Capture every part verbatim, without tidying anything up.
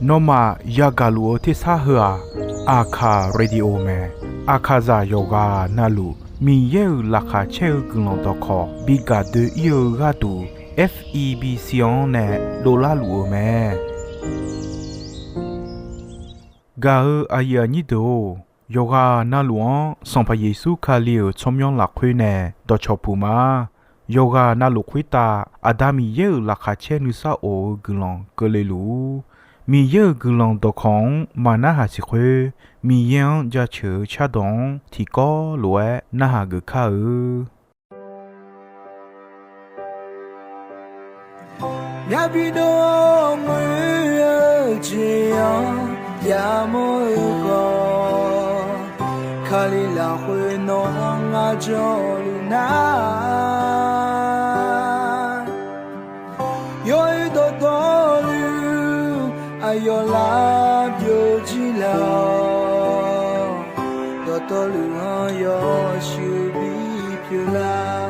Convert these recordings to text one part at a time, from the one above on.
Nawmaf yagaq luf-eu tersar heu-aq, Aqkaq Radio mae. Aqkaqzaq yawqghaq navluf Miqyaer-euq laqkhaq caer-eu guiqlanq dawqkawq bi gaq doe-ir-eu gharduq, F E B C-anr nae dovlar luf-eu mae. Gaq-eu aqyuif aqnyir deuq-or, yawqghaq navluf-anr Sanqpaq Yeqsur Kali-euq tsawrmyanr lafkhoer nae dawqcawq puq ma. Yawqghaq navluf khoertav Aqda Miqyaer-euq laqkhaq caer nuisar of-eu guiqlanq keuvle luf-ur. Miqyaer-euq guiqlanq dawqkawq-anr maqnarhaq siq khoer, Miqyaer-anr jaceuq-eu cardawq-anr tiqkawv lof-aer narhaq geuf kar-eu. Myavbi dov-awr ngoer-eu jeq-anr yamawr-eu khawf, Kali lafkhoer nawq-anr ngar janluf nar, yawr-eu dawqtawvluf aqyawf lar byovjir laf-awq. Dawqtawvluf-anr yawshuif bipyeuf lar.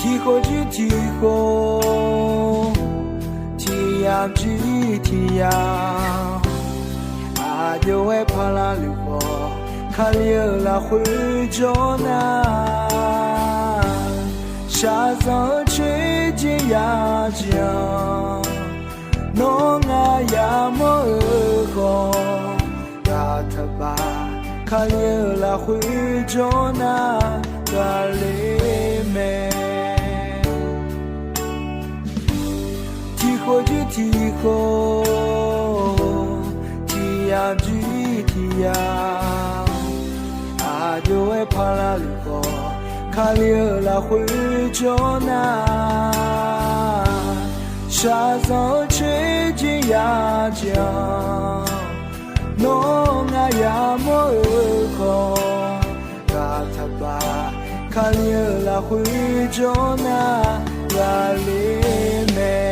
Tiqkhof jir tiqkhof, tiqyamq jir tiqyamq, aqjox-aer paqlaq luf khawf, Kali-euq lafkhoer jawr nar, shaqzanq-eu coer jeq yajeq-anr, nawr ngar yamawr-eu khawf, ghaq taqbaf Kali-euq lafkhoer jawr nar, ghaqler mae. Tiqkhof jir tiqkhof, tiqyamq jir tiqyamq, aqjox-aer paqlaq luf khawf, Kali-euq lafkhoer jawr nar, shaqzanq-eu coer jeq yajeq-anr, nawr ngar yamawr-eu khawf, ghaq taqbaf Kali-euq lafkhoer jawr nar, ghaqler mae.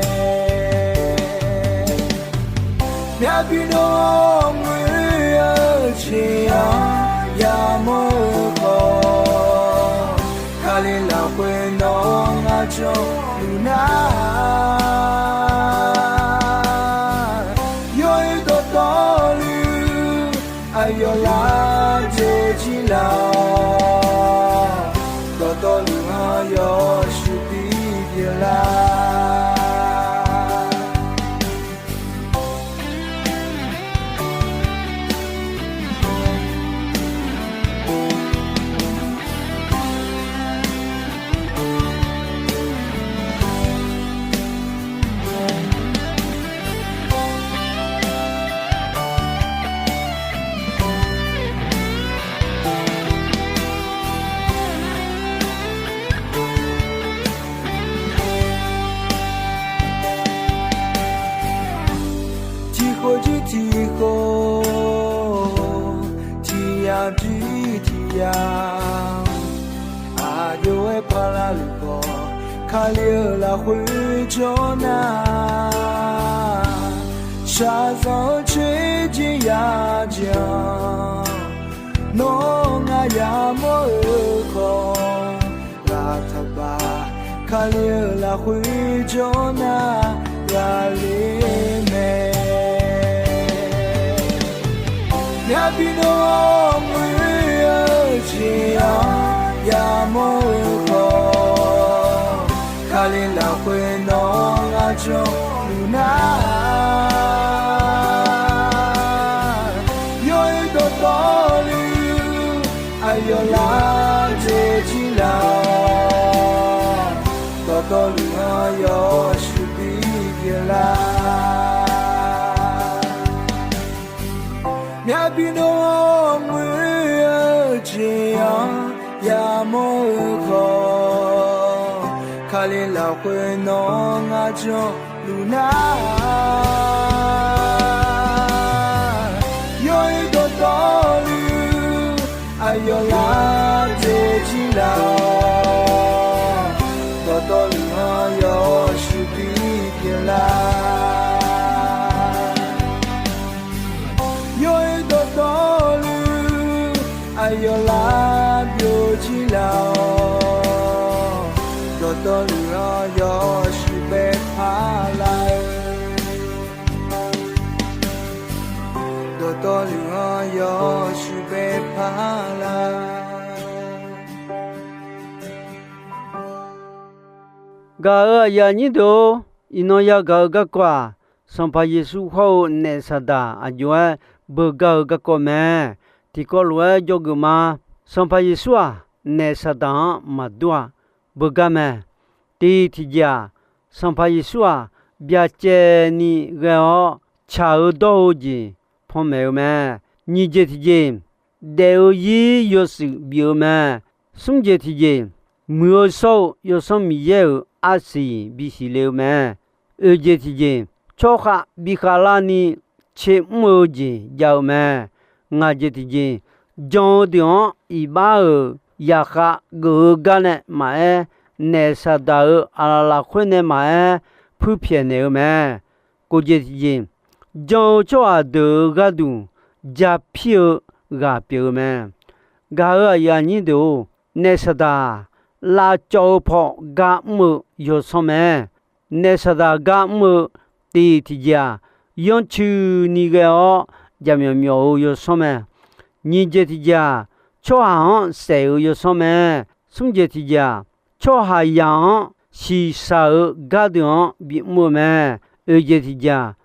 Myavbi dov-awr ngoer-eu jeq-anr yamawr-eu khawf, Kali lafkhoer nawq-anr ngar janluf nar, yawr-eu dawqtawvluf aqyawf lar byovjir laf-awq. Dawqtawvluf-anr yawshuif bipyeuf lar. Tiqkhof jir tiqkhof, tiqyamq jir tiqyamq, aqjox-aer paqlaq luf khawf, Kali-euq lafkhoer jawr nar, shaqzanq-eu coer jeq yajeq-anr, nawr ngar yamawr-eu khawf, ghaq taqbaf Kali-euq lafkhoer jawr nar, ghaqler mae. Myavbi dov-awr ngoer-eu jeq-anr yamawr-eu khawf, Kali lafkhoer nawq-anr ngar janluf nar, yawr-eu dawqtawvluf aqyawf lar byovjir laf-awq. Dawqtawvluf-anr yawshuif bipyeuf lar. Myavbi dov-awr ngoer-eu jeq-anr yamawr-eu khawf, Kali lafkhoer nawq-anr ngar janluf nar, yawr-eu dawqtawvluf aqyawf lar byovjir laf-awq. Dawqtawvluf-anr Dawqtawvluf-anr yawshuif bae parlar-eu. Dawqtawvluf-anr yawshuif bae parlar. Gaq-euq aqyuif aqnyir deuq-or, iqnan yagaq-eu garkawv-aq, Sanqpaq Yeqsur hawr-eu naef Saqdaq aqjox-aer beugar-eu garkawv mae. Tiqkawv lof-aer jawrgeuf ma. Sanqpaq Yeqsur-aq, naef Saqdaq-anr maqdur-a. Beugar mae. Tiq tiqjeq-aq, Sanqpaq Yeqsur-aq, byacaevni ghae-awr tsaq-eu dawr-eu jeq panmaeq-eu mae. Nyiq jeq tiqjeq, daef-eu zir yawshuif bif-eu mae. Smr jeq tiqjeq, muiq-eu shawr-eu Yawsanr Miqyaer-euq arsiq bisiq le-eu mae. Oeq jeq tiqjeq, tsawrkhav bi khavlarni tser mr-eu jeq jav-eu mae. Ngaq jeq tiqjeq, jan-eu deuq-anr iqbax-euq zaqkhav geuf-eu gar nae maqaer, naef Saqdaq-euq aqlaf lafkhoer nae maqaer, puirpyaeq naeq-eu mae. Kof jeq tiqjeq, jan-eu tsawrhaq deuq-euq gharduq japir-eu ghaq pyeuf-eu mae. Gaq-euq aqyuif aqnyir deuq-or, naef Saqdaq lavcawv-eu paw gar mr-eu yawsanr mae. Naef Saqdaq gar mr-eu tiq tiqjeq-aq, yanrcuini ghae-awr jaqmyawf myawf-eu yawsanr mae. Nyiq jeq tiqjeq-aq, tsawrhaq-anr saef-eu yawsanr mae. Smr jeq tiqjeq-aq, tsawrhaqzaq-anr shiqshaq-eu gardeuq-anr bimr-eu mae. Oeq jeq tiqjeq-aq,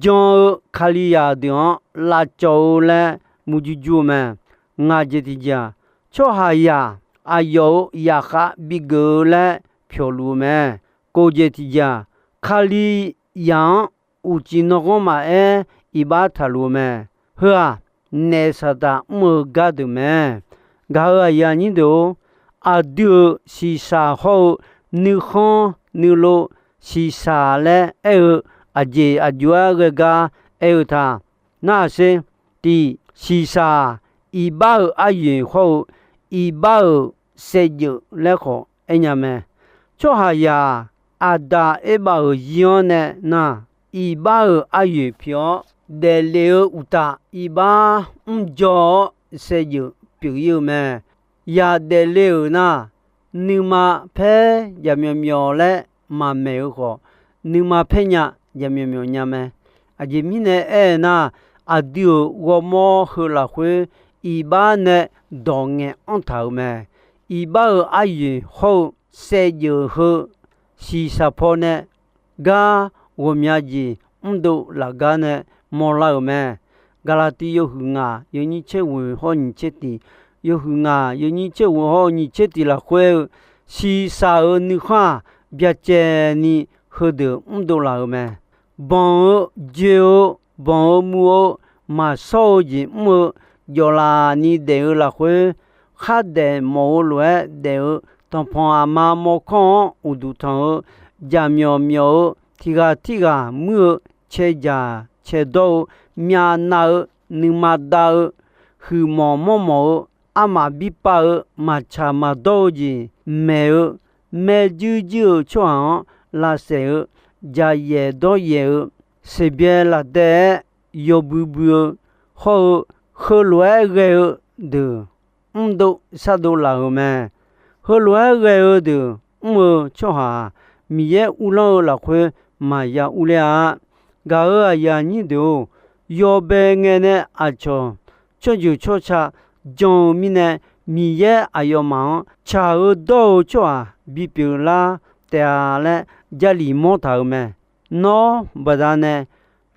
jan-eu Kalizaq deuq-anr lavcawv-eu laer murjur jur-eu mae. Ngaq jeq tiqjeq-aq, tsawrhaqzaq aqyawf-euq zaqkhav bigeuf-eu laer pyawqluf-eu mae. Kof jeq tiqjeq-aq, Kalizaq-anr uqcif nanghanr maqaer iqbax taqluf-eu mae. Heu-aq, naef Saqdaq mr-eu gardeuq mae. Gaq-euq aqyuif aqnyir deuq-or, aqdui-euq shiqshaq hawr-eu nuikhanr nuilov shiqshaq laer aer-eu aqjeq aqjox-aer ghae gar aer-eu ta. Narhaq sher. Tiq, shiqshaq-aq, iqbax-euq aryoeq hawr-eu iqbax-euq saevdzeuf laer khawf aernya mae. Tsawrhaqzaq-aq, Aqdaq Erbav-euq zir-anr nae nar, iqbax-euq aryoeq pyeuf-awr, daefle-eu uqtaf iqbax mrjawr-awr saevdzeuf pyeuf-ir-eu mae. Yaq daefle-euq nar, nuima paer jaqmyawf myawf laer maqmaeq-eu khawf, nuima paer nya jaqmyawf myawf nya mae. Aqjeq mirnae aer-eu nar, aqdui-euq ghawrmawr heu lafkhoer iqbax nae dawq ngaeq anr taq-euq mae. Iqbax-euq aryoeq hawr-eu saevdzeuf heu shiqshaq pawnae gar ghawqmya jeq mrdov laf gar nae mawrlar-euq mae. Gaqlaqtiv yawhuiq ngaq yawnyir tser ghoeq hawr nyiq tser tiq, yawhuiq ngaq yawnyir tser ghoeq hawr nyiq tser tiq lafkhoer-eu, shiqshaq-euq nuikhanr-aq, byacaevni heudeuq mrdov laf-euq mae. Banq-eu joe-eu, banq-eu muv-eu, maqshawr-eu jeq mr-eu, jawflaf ni daef-eu lafkhoer, khardaef mawf-eu lof-aer daef-eu, tanqpanq aqma mawrkawr-anr uqduq tanq-eu, jaqmyawf myawf-eu, tiq ghaq tirghaq muir-eu, caejaq caedawr-eu, myavnav-eu, nuima dav-eu, huiqmawf mawrmawf-eu, armaf birpav-eu, maqtsaq maqdawr-eu jeq maeq-eu, maerjuir juir-eu tsawrhaq-anr lavsaef-eu, jaqyaef dawryaef-eu, seqbyae lafdae-aer yawbui bui-eu, hawr-eu, heulof-aer ghae-eu deuq mrdov shardov laf-euq mae. Heulof-aer ghae-eu deuq mr-eu tsawrhaq-aq, Miqyaer uvlanr-eu lafkhoer maqya urler-a. Gaq-euq aqyuif aqnyir deuq-or, yawbae ngae nae aqcawq tsawrjeuq tsawrca jan-eu mirnae, Miqyaer aqyawfmaf-anr tsaq-eu dawr-eu tsawrhaq bipyeuf lar taef-a laer Jarlif mawr taq-euq mae. Nawr baqdanae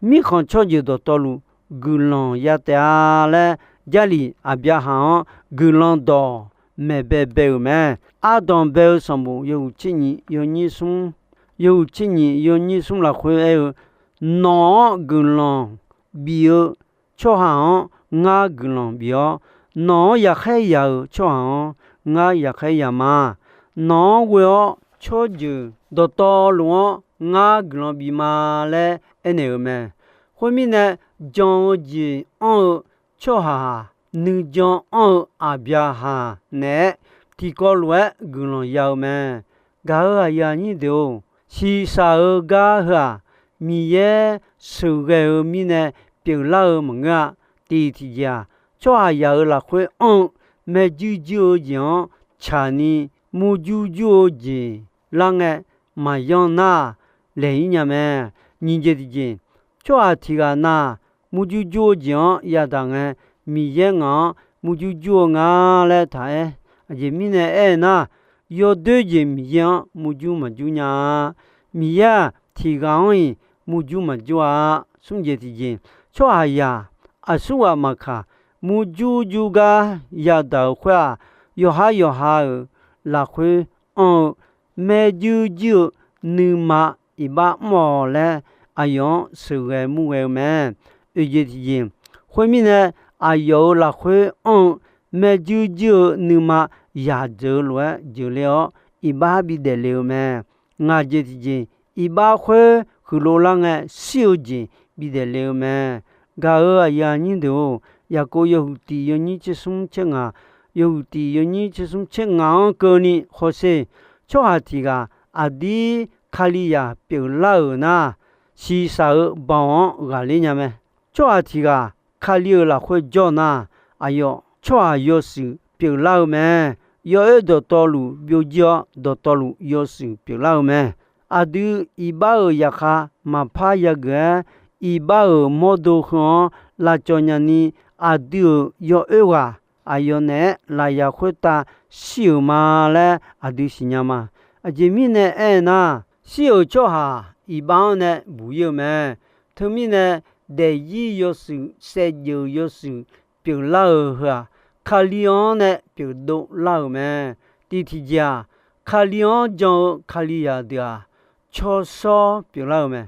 mirkhanq tsawrjeuq dawqtawvluf guiqlanq ya taef-a laer Jarlif Aqbyaqhaq-anr guiqlanq dawq maeq baebae-euq mae. Ardanq bae-eu sanqbof yawhuiq tser nyiq yawnyir smr, yawhuiq tser nyiq yawnyir smr lafkhoer aer-eu, nawq-anr guiqlanq bif-eu tsawrhaq-anr ngar guiqlanq bif-awr, nawq-anr yaqkhaer yaq-euq tsawrhaq-anr ngar yaqkhaer yaq ma. Nawq-anr ghoe-awr tsawrjeuq dawqtawvluf-anr ngar guiqlanq bif ma laer aernaeq-euq mae. Khoermirnae, jan-eu jeq anr-eu tsawrhaq-aq, nuijan anr-eu Aqbyaqhaq naeq-aer tiqkawv lof-aer guiqlanq ya-eu mae. Gaq-euq aqyuif aqnyir deuq-or, shiqshaq-eu gar heu-aq, Miqyaer sheuqghae-eu mirnae pyeuflar-eu maqngeur-a. Tiq tiqjeq-aq, tsawrhaqzaq-euq lafkhoer anr-eu maerjuir juir-eu jeq-anr tsaqni murjur jur-eu jeq lar ngae maqyanr nar-aq, laeq-ir nya mae. Nyiq jeq tiqjeq, tsawrhaq tiq ghaq na murjur jur-eu jeq-anr yadaq ngae, Miqyaer ngaq-anr murjur jur-eu nga laer taq aer. Aqjeq mirnae aernar, yawdoer jeq Miqyaer-anr murjur maqjur nya-a. Miqyaer-aq, tiq ghaq-anr-iq murjur maqjur-a. Smr jeq tiqjeq, tsawrhaqzaq aqsurghaq maqkaq, murjur jur gar yadaq-euq khoer-aq, yawqhar yawqha-euq lafkhoer anr-eu maerjuir juir-eu nuima iqbax mr-awq laer, aqyawf-anr sheuqghae murghae-eu mae. Oeq jeq tiqjeq, khoermirnae, aqyawf-euq lafkhoer anr-eu maerjuir juir-eu nuima yaq jeuq-eu lof-aer jeuqle-awr, iqbax bidaef le-eu mae. Ngaq jeq tiqjeq, iqbax khoer huiqlov lar ngae shir-eu jeq bidaef le-eu mae. Gaq-euq aqyuif aqnyir deuq-or, Yaqkov yawhuiq tiq yawnyir tser smr tser ngaq, yawhuiq tiq yawnyir tser smr tser ngaq-anr keuvni hawsher, tsawrhaq tiq ghaq aqdir Kalizaq pyeuflar-euq nar, shiqshaq-euq baoq-anr ghaqler nya mae. Tsawrhaq tiq ghaq Kali-euq lafkhoer jawr nar, aqyawf tsawrhaq yawshuif pyeuflar-eu mae. Yawoer dawqtawvluf byovjir-awr, dawqtawvluf yawshuif pyeuflar-eu mae. Aqdui iqbax-euq zaqkhav maqpar yageuf-aer, iqbax-euq mawrdo heu-anr lavcawv nyani, aqdui-euq yawoer ghaq aqyawf naeq-aer lafyaq khoertav shir-euq ma laer aqdui siqnya ma. Aqjeq mirnae aernar, shir-euq tsawrhaq iqbax-anr nae buq-ir-eu mae. Teumirnae, daefzir yawshuif, saevdzeuf yawshuif pyeuflar-eu heu-aq, Kali-anr nae pyeufdov lar-euq mae. Tiq tiqjeq-aq, Kali-anr jan-eu Kalizaq deuq-aq, tsawrshawr pyeuflar-eu mae.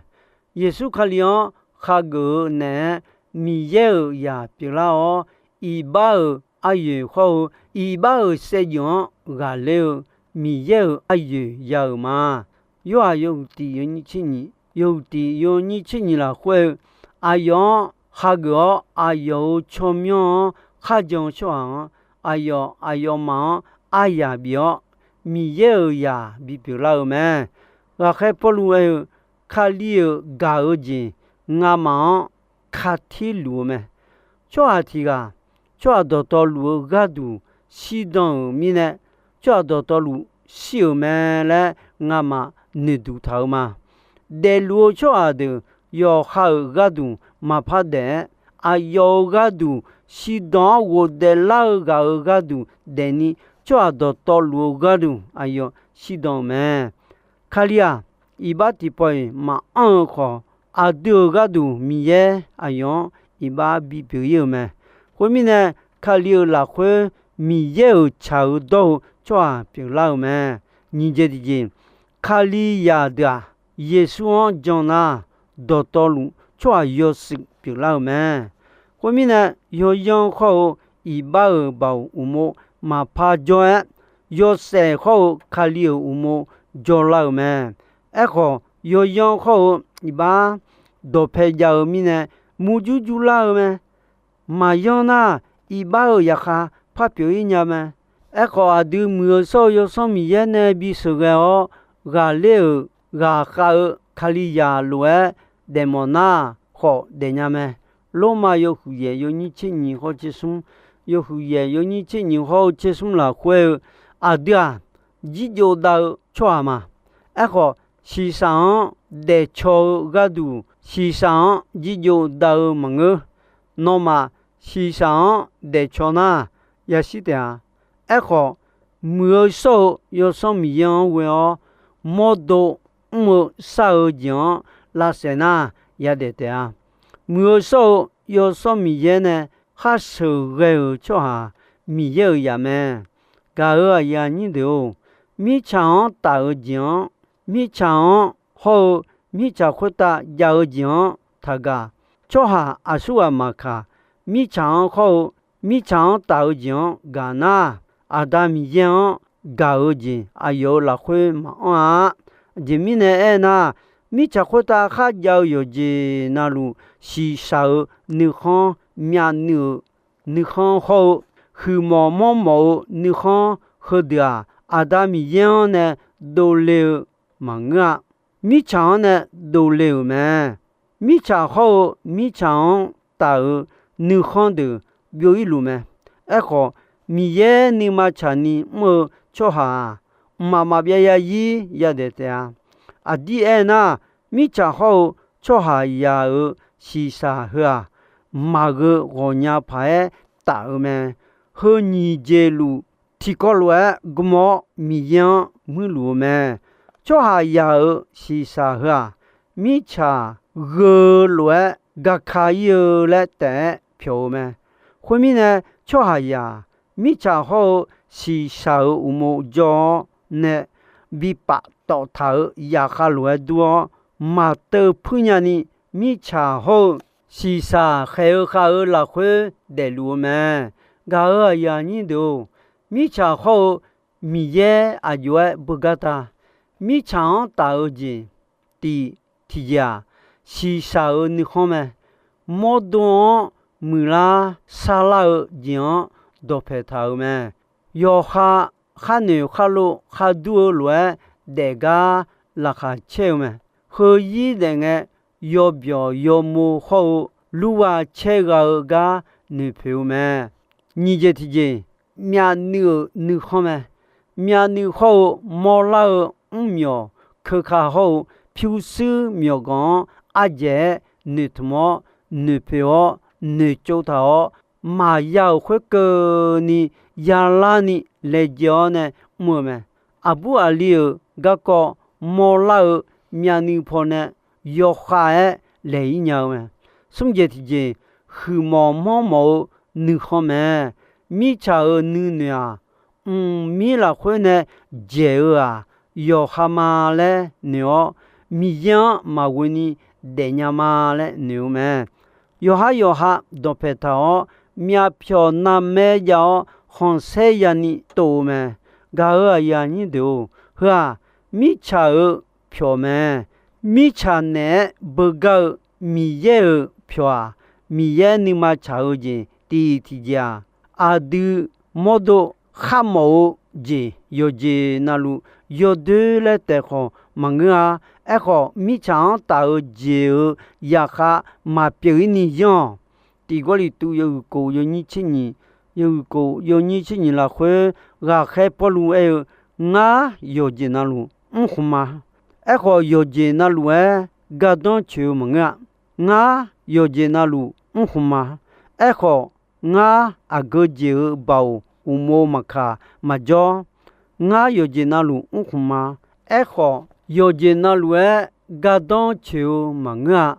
Yeqsur Kali-anr hageuf-eu naeq-aer Miqyaer-euq zaq pyeuflar-awr, iqbax-euq aryoeq hawr-eu, iqbax-euq saevdzeuf-anr ghaqler-eu Miqyaer-euq aryoeq ya-euq ma. Yorhaq yawhuiq tiq yawnyir tser nyiq, yawhuiq tiq yawnyir tser nyiq lafkhoer-eu, aqyawf-anr hageuf-awr aqyawf-euq tsawrmyanr-anr kharjan-eu tsawrhaq-anr, aqyawf aqyawfmaf-anr aryaq bif-awr, Miqyaer-euq zaq bipyeuf lar-eu mae. Ghaqkhaer Pawrluv aer-eu, Kali-euq gaq-eu jeq ngamaf-anr katirluf-eu mae. Tsawrhaq tiq ghaq, tsawrhaq dawqtawvluf-eu gharduq shirdan-euq mirnae, tsawrhaq dawqtawvluf shir-euq mae laer ngamaf noeqduq taq-eu ma. Daefluf-eu tsawrhaq deuq yawqha-euq gharduq maqpar daef-aer, aqyawf-euq gharduq shirdan-anr ghofdaeflar-eu ghaq-euq gharduq daefni, tsawrhaq dawqtawvluf-eu gharduq aqyawf shirdan-euq mae. Kali-aq, iqbax tiqpawf-iq maqanr-eu khawf, aqdui-euq gharduq Miqyaer aqyawf-anr iqbax bipyeuf-ir-euq mae. Khoermirnae, Kali-euq lafkhoer Miqyaer-euq tsaq-eu dawr-eu tsawrhaq pyeuflar-euq mae. Nyiq jeq tiqjeq, Kalizaq deuq-aq, Yeqsur-anr jan nar, dawqtawvluf tsawrhaq yawshuif pyeuflar-euq mae. Khoermirnae, yawyanr hawr-eu iqbax-euq baoq uqmov maqpar jawr-aer, yawshaef hawr-eu Kali-euq uqmov jawrlar-euq mae. Aerkhawf, yawyanr hawr-eu iqbax dawqpae jav-eu mirnae murjur jurlar-eu mae. Maqyanr nar, iqbax-euq zaqkhav par pyeuf-ir nya mae. Aerkhawf, aqdui muiq-eu shawr-eu Yawsanr Miqyaer nae bisheuq ghae-awr ghaqler-euq ghaqkhav-eu Kalizaq lof-aer daefmawf nar, khawf daefnya mae. Lormav yawhuiq yaef yawnyir tser nyiq hawr tser smr, yawhuiq yaef yawnyir tser nyiq hawr-eu tser smr lafkhoer-eu, aqdui-aq, jirjov dav-eu tsawrhaq ma. Aerkhawf, shiqshaq-anr daefcaw-eu gharduq, shiqshaq-anr jirjov dav-eu maqngeur. Nawmaf shiqshaq-anr daefcaw nar, yashir taef-a. Aerkhawf, muiq-eu shawr-eu Yawsanr Miqyaer-anr ghoe-awr, mawrdo mr-eu shar-eu jeq-anr lavsaef nar, yadaef taef-a. Muiq-eu shawr-eu Yawsanr Miqyaer nae khar sheuqghae-euq tsawrhaq Miqyaer-euq zaq mae. Gaq-euq aqyuif aqnyir deuq-or, mirtsaq-anr taf-eu jeq-anr, mirtsaq-anr hawr-eu mirtsaq khoertav jav-eu jeq-anr taqgaq. Tsawrhaq aqsurghaq maqkaq, mirtsaq-anr hawr-eu mirtsaq-anr taf-eu jeq-anr gaq nar, Aqda Miqyaer-anr gaq-eu jeq aqyawf-euq lafkhoer maqanr-a. Aqjeq mirnae aernar, mirtsaq khoertav kharjav-eu yawqjeq navluf, shiqshaq-euq nuikhanr, myavnuiv-euq nuikhanr hawr-eu, huiqmawf mawrmawf-eu nuikhanr heudeuq-aq, Aqda Miqyaer-anr nae dovle-eu maqngeur-a. Mirtsaq-anr nae dovle-euq mae. Mirtsaq hawr-eu mirtsaq-anr taf-euq nuikhanr deuq byov-ir luf mae. Aerkhawf, Miqyaer nuima tsaqni mr-eu tsawrhaq-aq, mqmaq maqbyav yazir yadaef taef-a. Aqdir aernar, mirtsaq hawr-eu tsawrhaqzaq-euq shiqshaq heu-aq, maqgheu ghawqnya paq-aer taf-eu mae. Heu nyiq jeq luf tiqkawv lof-aer gm-awr Miqyaer-anr muirluf-eu mae. Tsawrhaqzaq-euq shiqshaq heu-aq, mirtsaq gheu lof-aer gaka ir-eu laer taef-aer pyawq-eu mae. Khoermirnae, tsawrhaqzaq mirtsaq hawr-eu shiqshaq-euq uqmov jawr-awr nae bi paftawf taq-euq zaqkhav lof-aer dur-awr, maqteuv puirnya ni mirtsaq hawr-eu shiqshaq khaeq-eu khav-euq lafkhoer daefluf-eu mae. Gaq-euq aqyuif aqnyir deuq-or, mirtsaq hawr-eu Miqyaer aqjox-aer beugar ta. Mirtsaq-anr taf-eu jeq tiq tiqjeq-aq, shiqshaq-euq nuikhanr mae. Mawrdo-anr muiqlar sarlar-eu jeq-anr dawqpaeq taq-euq mae. Yawqha khar noeq khar lov khar dur-eu lof-aer daef gar laqkhaq caer-eu mae. Heuzir daef ngae, yawbyawq yawmo hawr-eu lurgha caer gha-eu gar noeqpoeq-eu mae. Nyiq jeq tiqjeq, myavnuiv-euq nuikhanr mae. Myavnuiv hawr-eu mawrlar-eu mrmyawq keuka hawr-eu pyurshuir myawqganq-anr ardzaeq-aer noeqtmq-awr, noeqpoeq-awr, noeqtsov taq-awr, maqya-euq khoerkeuvni yalarni laejae-awr nae mr-eu mae. Aqbur aqli-euq garkawv mawrlar-eu myavnuiv pawnae yawkhav-aer laeq-ir nya-eu mae. Smr jeq tiqjeq, huiqmawf manrmawf-eu nuikhanr mae. Mirtsaq-euq nuinoeq-aq, mqmir lafkhoer nae dzaeq-eu-aq, yawqha ma laer noeq-awr, Miqyaer-anr maqghoeni daefnya ma laer noeq-eu mae. Yawqhar yawqha dawqpaeq taq-awr, myavpyawq navmaer jav-awr khanqsaer yani tov-eu mae. Gaq-euq aqyuif aqnyir deuq-or, heu-aq mirtsaq-euq pyawq mae. Mirtsaq naeq-aer beugar-eu Miqyaer-euq pyawq-aq, Miqyaer nuima tsaq-eu jeq tiq tiqjeq-aq, aqdui mawrdo kharmawf-eu jeq yawqjeq navluf yawdoer laer taef khawf maqngeur-a. Aerkhawf, mirtsaq-anr taf-eu jeq-euq zaqkhav maqpyeuf-ir ni yanr-awq. Tiq Gawrliqtu yawhuiq kof yawnyir tser nyiq, yawhuiq kof yawnyir tser nyiq lafkhoer ghaqkhaer Pawrluv aer-eu, Ngar yawqjeq navluf mrkhmq ma. Aerkhawf, yawqjeq navluf-aer gardanr coeq-eu maqngeur-a. Ngar yawqjeq navluf mrkhmq ma. Aerkhawf, ngar aqgeu jeq-euq baoq uqmov maqkaq maqjawr. Ngar yawqjeq navluf mrkhmq ma. Aerkhawf, yawqjeq navluf-aer gardanr coeq-eu maqngeur-a.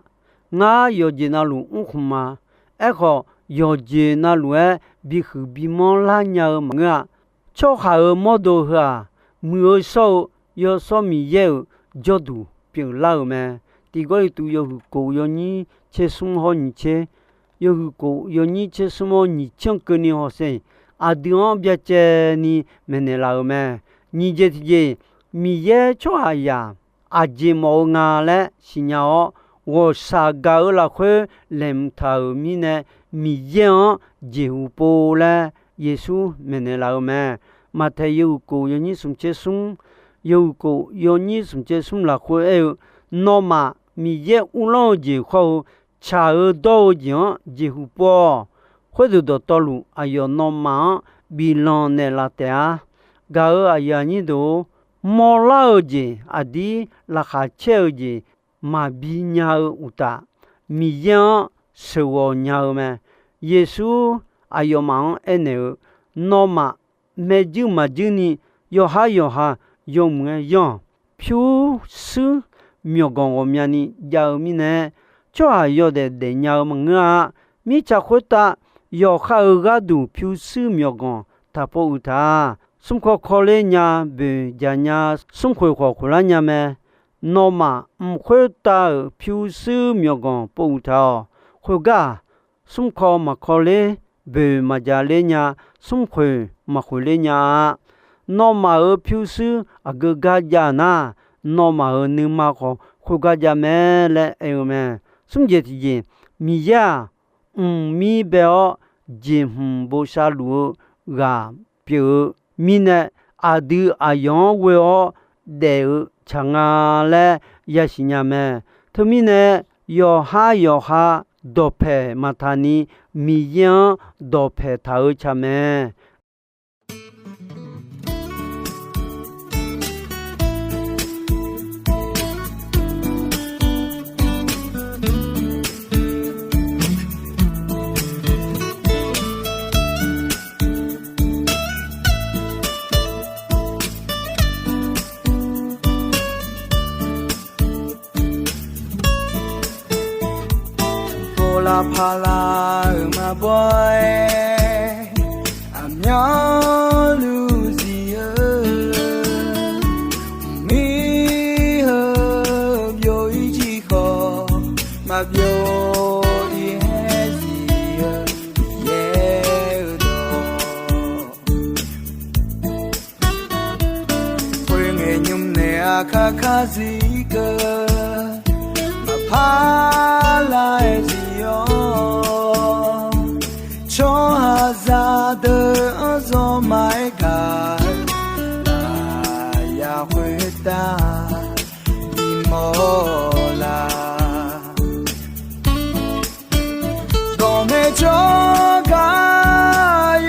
Ngar yawqjeq navluf mrkhmq ma. Aerkhawf, yawqjeq navluf-aer bihuiq bimanr lar nya-eu maqngeur-a. Tsawrhaq-euq mawrdo heu-aq, muiq-eu shawr-eu Yawshawr Miqyaer-euq jawrduq pyeuflar-euq mae. Tiq Gawrliqtu yawhuiq kof yawnyir tser smr hawr nyiq tser, yawhuiq kof yawnyir tser smr-awr nyiq tser-anr keuvni hawsher, aqdui-anr byacaevni maeqnaeq laf-euq mae. Nyiq jeq tiqjeq, Miqyaer tsawrhaqzaq aqjeq mawf-eu nga laer siqnya-awr, ghawqshaq gaq-eu lafkhoer laeqhmq taq-euq mirnae, Miqyaer-anr jeqhuq pov laer Yeqsur maeqnaeq laf-eu mae. Maqtaeq yawhuiq kof yawnyir smq tser smr, yawhuiq kof yawnyir smq tser smr lafkhoer aer-eu, Nawmaf Miqyaer uvlanr-eu jeq khawr-eu, tsaq-eu dawr-eu jeq-anr jeqhuq pov-awq. Khoerdeuq dawqtawvluf, aqyawf nawmaf-anr biflanq naeqlaf taef-a. Gaq-euq aqyuif aqnyir deuq-or, mawrlar-eu jeq aqdir laqkhaq caer-eu jeq maqbi nya-eu uqtaf, Miqyaer-anr sheuqghawq nya-eu mae. Yeqsur aqyawfmaf-anr aernaeq-eu, Nawmaf maerjuir maqjuir ni yawqhar yawqha yawmuiq-aer yanr-awq. Pyurshuir myawqganq ghawqmyani jav-eu mirnae, tsawrhaq yawdaef daefnya-eu maqngeur-a. Mirtsaq khoertav yawqha-euq gharduq pyurshuir myawqganq taqpov uiq taq. Smrkawv kawvler nya, boeq jaq nya, smrkhoeq khawf khoeqlar nya mae. Nawmaf mq khoertav-euq pyurshuir myawqganq pov uiq taq-awq. Khoergar-aq, smrkawv maqkawvler, boeq maqjaqler nya, smrkhoeq maqkhoeqler nya-a. Nawmaf-euq pyurshuir aqgeu gar jav nar, nawmaf-euq nuima khawf khoergar jav mae laer aer-eu mae. Smr jeq tiqjeq, Miqyaer-aq, mqmir bae-awr jeqhmq bosav luf-eu ghaq pyeuf-eu mirnae, aqdui aqyawf-anr ghoe-awr daef-eu tsaq nga laer yasiq nya mae. Teumirnae, yawqhar yawqha dawqpaeq maqtaq ni, Miqyaer-anr dawqpaeq taq-eu tsaq mae. Aqpaqlaq-euq maqbaw-aer, aqmyanluf zif-eu, mir-eu byov-ir jir khawf, maqbyov-ir haer zif-eu, Miqyaer-euq dawq. Khoerngae nymr nae aqkar kar zir keuv, maqpar lar-aer zif-awr, tsawrhaqzaq deuq-anr zawmar-aer gaq-eu, lafyaq khoertav bimawr la. Dawqmaeq tsawrgaq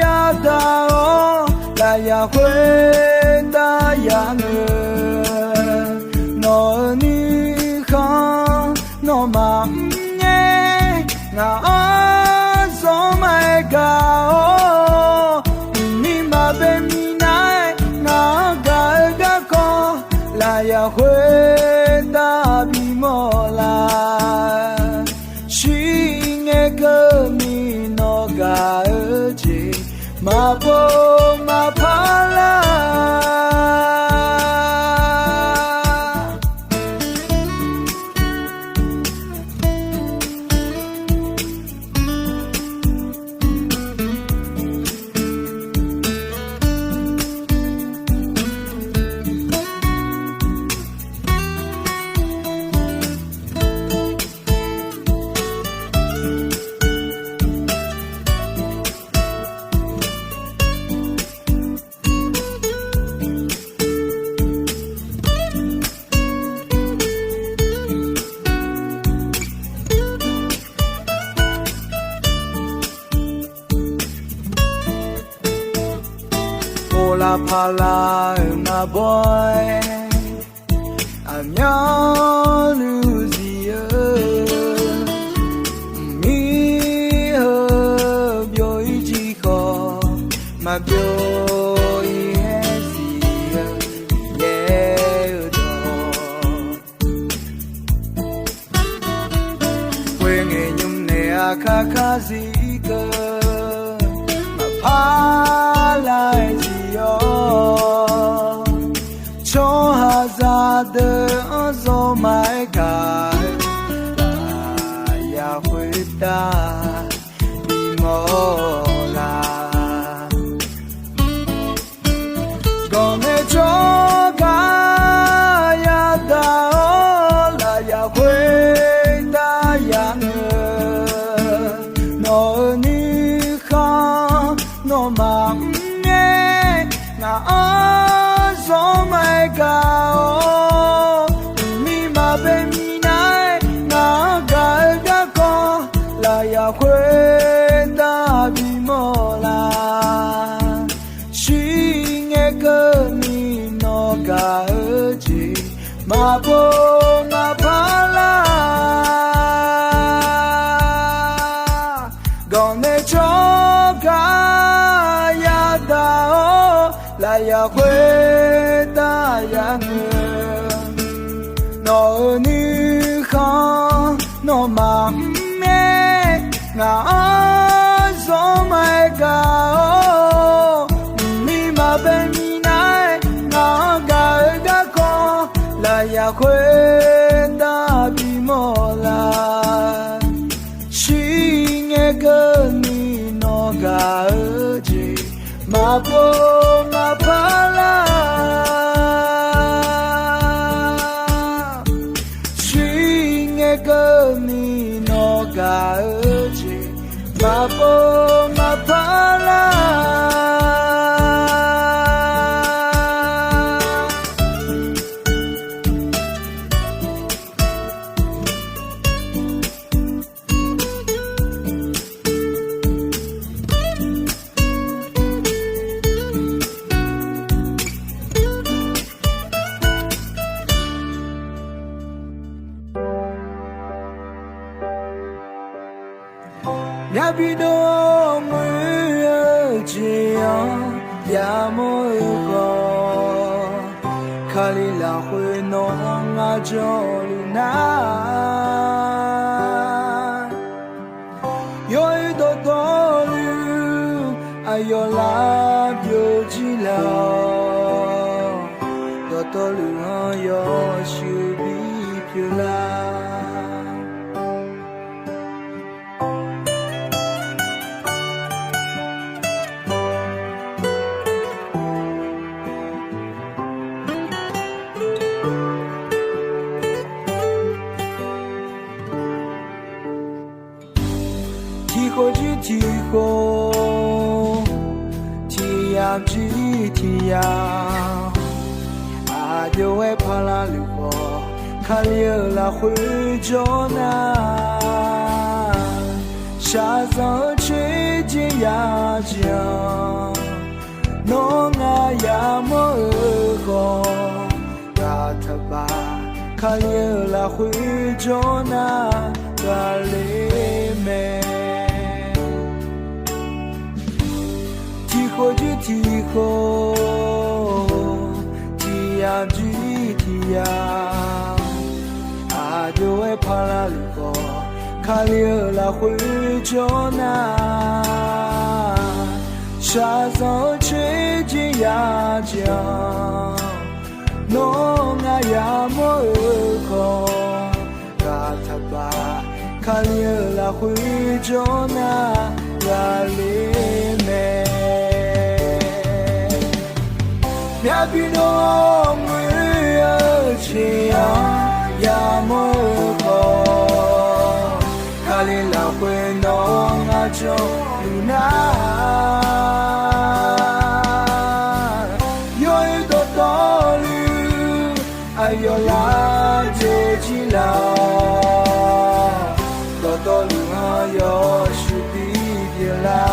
yadaq-awr, lafyaq khoertav yanoeq, nawq-euq nuikhanr nawmaf mrngae, ngaq-anr zawmar-aer gaq-awr, mqmiq maqbae minav-aer ngaq-anr gaq-eu garkawv, lafyaq khoertav bimawr la. Shirngae keuvni nawq gaq-eu jeq, maqpov maqpar lar. Povlaf paqlaf-euq maqbaw-aer, aqmyanluf zif-eu, mir-eu byov-ir jir khawf, maqbyov-ir haer zif-eu, Miqyaer-euq dawq. Khoerngae nymr nae aqkar kar zir keuv, maqpar lar-aer zif-awr, tsawrhaqzaq deuq-anr zawmar-aer gaq-eu, lafyaq khoertav bimawr la. Gawqmaeq tsawrgaq yadaq-awr, lafyaq khoertav yanoeq, nawq-euq nuikhanr nawmaf mrngae, ngaq-anr zawmar-aer gaq-awr, mqmiq maqbae minav-aer ngaq-anr gaq-eu garkawv, lafyaq khoertav bimawr la. Shirngae keuvni nawq gaq-eu jeq, maqpov maqpar lar. Gawqmaeq tsawrgaq yadaq-awr, lafyaq khoertav yanoeq, nawq-euq nuikhanr nawmaf mrngae, ngaq-anr zawmar-aer gaq-awr, mqmiq maqbae minav-aer ngaq-anr gaq-eu garkawv, lafyaq khoertav bimawr la. Shirngae keuvni nawq gaq-eu jeq, maqpov maqpar lar. Shirngae keuvni nawq gaq-eu jeq, maqpov maqpar lar. Myavbi dov-awr ngoer-eu jeq-anr yamawr-eu khawf, Kali lafkhoer nawq-anr ngar jawrluf nar, Yawqlar byovjir laf-awq. Dawqtawvluf-anr yawshuif bipyeuf lar. Tiqkhof jir tiqkhof, tiqyamq jir tiqyamq, aqjox-aer paqlaq luf khawf, Kali-euq lafkhoer jawr nar, shaqzanq-eu coer jeq ya jeq-anr, nawr ngaq yamawr-eu khawf, ghaq taqbaf, Kali-euq lafkhoer jawr nar, ghaqler mae. Tiqkhof jir tiqkhof, tiqyamq jir tiqyamq, aqjox-aer paqlaq luf khawf, Kali-euq lafkhoer jawr nar, shaqzanq-eu coer jeq ya jeq-anr, nawr ngaq yamawr-eu khawf, ghaq taqbaf, Kali-euq lafkhoer jawr nar, ghaqler mae. Myavbi nawr ngoer-eu jeq-anr yamawr-eu khawf, Kali lafkhoer nawr ngar jawrluf nar, yawr-eu dawqtawvluf, aqyawf lar byovjir laf-awq. Dawqtawvluf-anr yawshuif bipyeuf lar.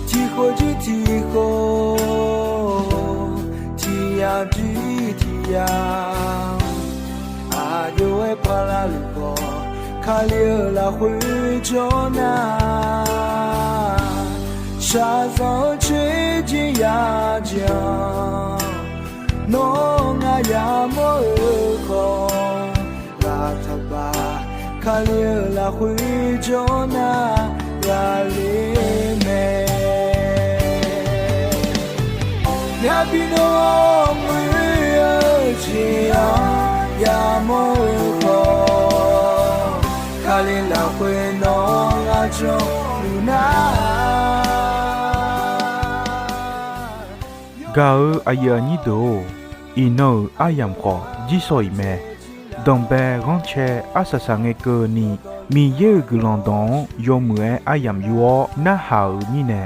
Tiqkhof jir tiqkhof, tiqyamq jir tiqyamq, aqjox-aer paqlaq luf khawf, Kali-euq lafkhoer jawr nar, shaqzanq-eu coer jeq ya jeq-anr, nawr ngaq yamawr-eu khawf, ghaq taqbaf, Kali-euq lafkhoer jawr nar, ghaqler mae. Myavbi nawr ngoer-eu jeq-anr yamawr-eu khawf, Kali lafkhoer nawr ngar jawrluf nar, Gaq-eu aqyuif aqnyir deuq-or, iqnan-euq aryamq khawf jirsawq iq mae. Danqbae ghanrcae arsaq saqngae keuvni, Miqyaer-euq guiqlanq dawq-anr yawmuiq-aer aryamq yur-awr narhaq-euq mirnae,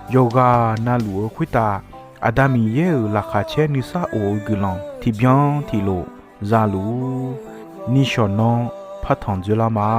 yawqghaq navluf-eu khoertav Aqda Miqyaer-euq laqkhaq caer nuisar of-eu guiqlanq tiqbyan tiqlof zaluf-ur. Nishawq nanr partanq dzoerlar ma.